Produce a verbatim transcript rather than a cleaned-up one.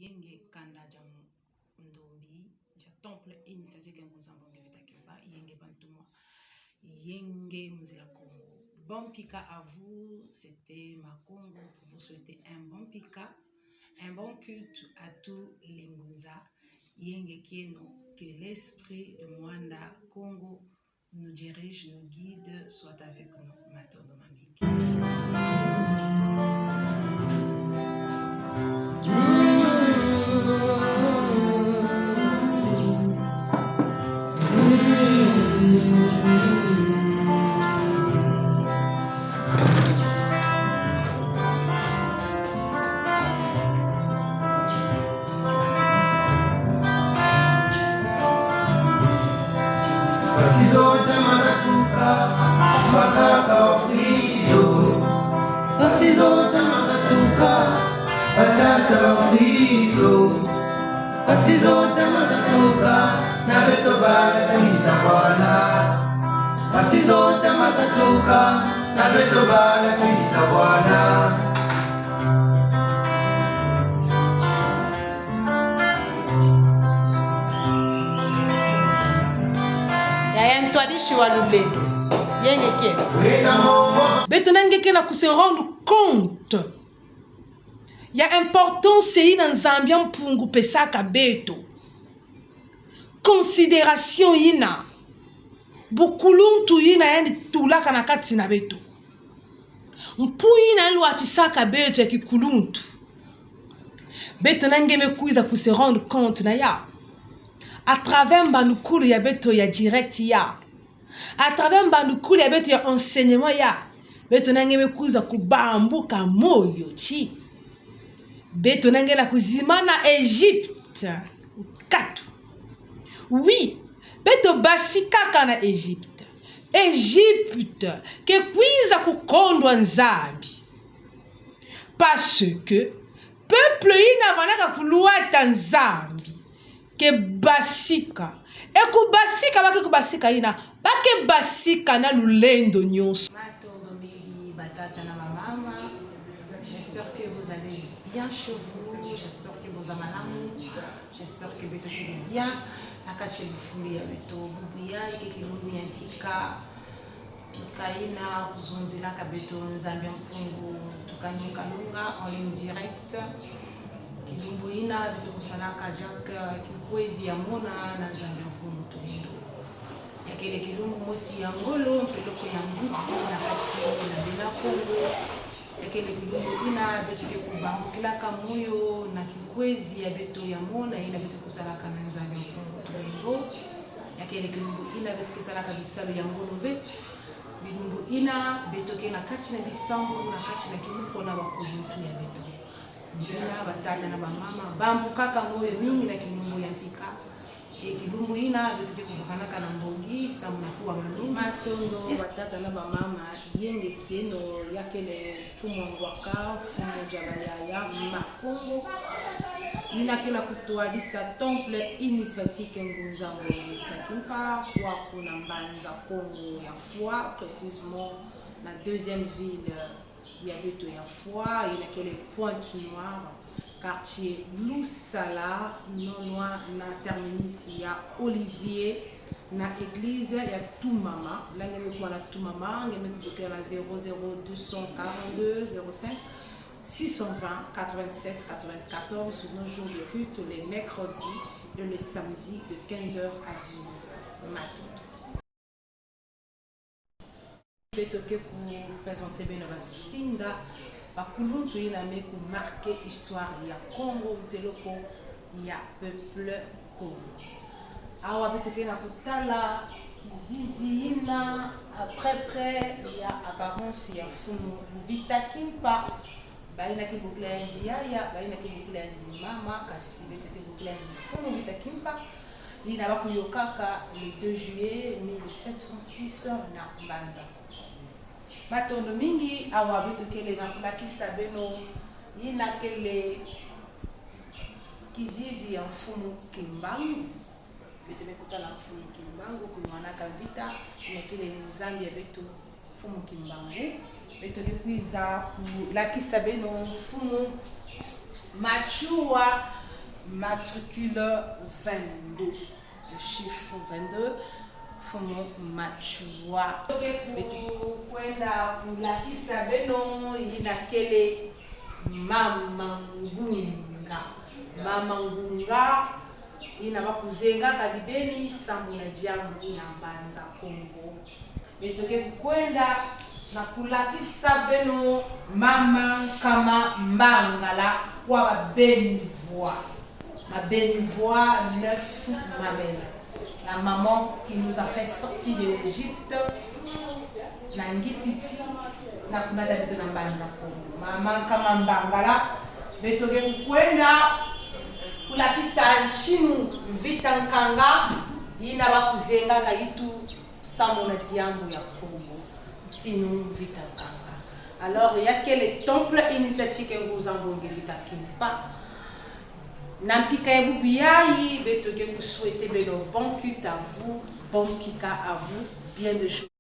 Yenge kanda dia ndombi, dia temple initiatique Ngunza Mbongi Vita Kimpa, yenge bantumwa, yenge mu nzila Kongo. Bon mpika à vous, c'était Makongo pour vous souhaiter un bon mpika, un bon culte à tous les Ngunza. Yenge kieno, que l'esprit de Mwanda Kongo nous dirige, nous guide, soit avec nous. Matondo mamingi. Basi zota mazatuka, bakaka wa Kristo. Basi zota mazatuka, batata wa Kristo. Basi zota mazatuka, na beto bala twiza bwana. Basi zota mazatuka, na beto bala twiza bwana. Yaya ntwadisi wa lulendo. Yenge ke. Beto na nge ke na ku se rendre compte ya importance yina Nzambi a Mpungu pesaka beto. Considération yina. Bukuluntu yina yandi tulaka na kati na beto. Mpu yina lwatisaka beto ya kikuluntu. Beto na nge me kwiza ku se rendre compte na ya à travers mbandukulu ya beto ya direct ya. À travers mbandukulu ya beto ya enseignement ya. Beto na nge me kwiza kubambuka moyo ti. Beto na nge na kuzimana Egypte. Nkatu. Oui, beto basikaka na Egypte. Egypte ke kwiza kukondwa Nzambi. Parce que peuple yina vandaka kulwata Nzambi ke basika. E kubasika, ba ke kubasika yina, ba ke basika na lulendo nyonso. Matondo mingi batata na bamama. J'espère que vous allez bien chez vous. J'espère que boza malamu. J'espère que beto kele bien. Na kati ya bifulu ya beto, bubu ya ike kilumbu ya mpika. Mpika yina kuzonzelaka beto Nzambi a Mpungu Tukanu Kalunga en ligne directe. Kilumbu yina beto kusalaka diaka kikwezi ya mona na Nzambi a Mpungu Tulendo. Ya kele kilumbu mosi ya ngolo mpe eloko ya ngudi na kati na bena Kongo. Ya kele kilumbu yina beto ke kubambukilaka moyo na kikwezi ya beto ya mona yina beto kusalaka na Nzambi a Mpungu Tulendo. Ya kele kilumbu yina beto ke salaka bisalu ya ngolo ve. Bilumbu yina beto ke na kati na bisambulu, na kati na kimoko na bakuluntu ya beto. Ni yina batata na bamama, bambukaka moyo mingi na kilumbu ya mpika. E kilumbu yina beto ke kuvakanaka na mbongi samu na kuwa malongi. Matondo batata na bamama, yenge kieno, ya kele ntumwa ngwaka, mfumu dia bayaya, Makongo. Yina ke na kutwadisa temple initiatique Ngunza Mbongi Vita Kimpa, kwaku na Mbanza Kongo ya Fwa, précisément na deuxième ville ya beto ya Fwa, yina kele Pointe-Noire, quartier Lusala, non loin na terminus ya Olivier, na église ya Toumama. La nge me kuwa na Toumama, nge me kubokila na zéro zéro deux cent quarante-deux zéro cinq six cent vingt quatre-vingt-sept quatre-vingt-quatorze, nos jours de culte, les mercredis et les samedis de quinze heures à dix-neuf heures. Matondo. Beto ke ku présenter beno bansinga, bakuluntu yina me ku marquer histoire ya Kongo, mpe eloko ya peuple Kongo. Awa beto ke na kutala kizizi yina, à peu près, ya apparence ya mfumu Vita Kimpa. Bayina ke bokila yandi yaya, bayina ke bokila yandi mama, kasi beto ke bokila yandi mfumu Vita Kimpa. Yina bakuyôkaka le deux juillet mille sept cent six na Mbanza. Matondo mingi, awa beto kele na kulakisa beno yina kele kizizi ya mfumu Kimbangu. Beto me kutala mfumu Kimbangu, kunwanaka vita, yina kele nzambi ya beto, mfumu Kimbangu. Beto ke kwiza kulakisa beno mfumu Matsoua, Matricule vingt-deux. Le chiffre vingt-deux, Mfumu Matsoua. Beto ke ku-, kwenda kulakisa beno yina kele Mama Ngunga. Mama Ngunga, yina bakuzengaka bibeni sambu na diambu ya Mbanza Kongo. Beto ke ku-, kwenda na kulakisa beno Mama Nkama Mbangala kwa babeni voix. Babeni voix, neuf mamelles. La maman qui nous a fait sortir de l'Égypte, na Ngipiti, na kumata beto na Mbanza Kongo. Mama Nkama Mbangala, beto ke ku-, kwenda kulakisa Ntinu Vita Nkanga, yina bakuzengaka itu sambu na diambu ya Kongo, Ntinu Vita Nkanga. Alors, ya kele temple initiatique Nguza Mbongi Vita Kimpa. Na mpika ya bubu yayi, beto ke ku souhaiter beno bonne cuite à vous, bon kika à vous, bien des choses.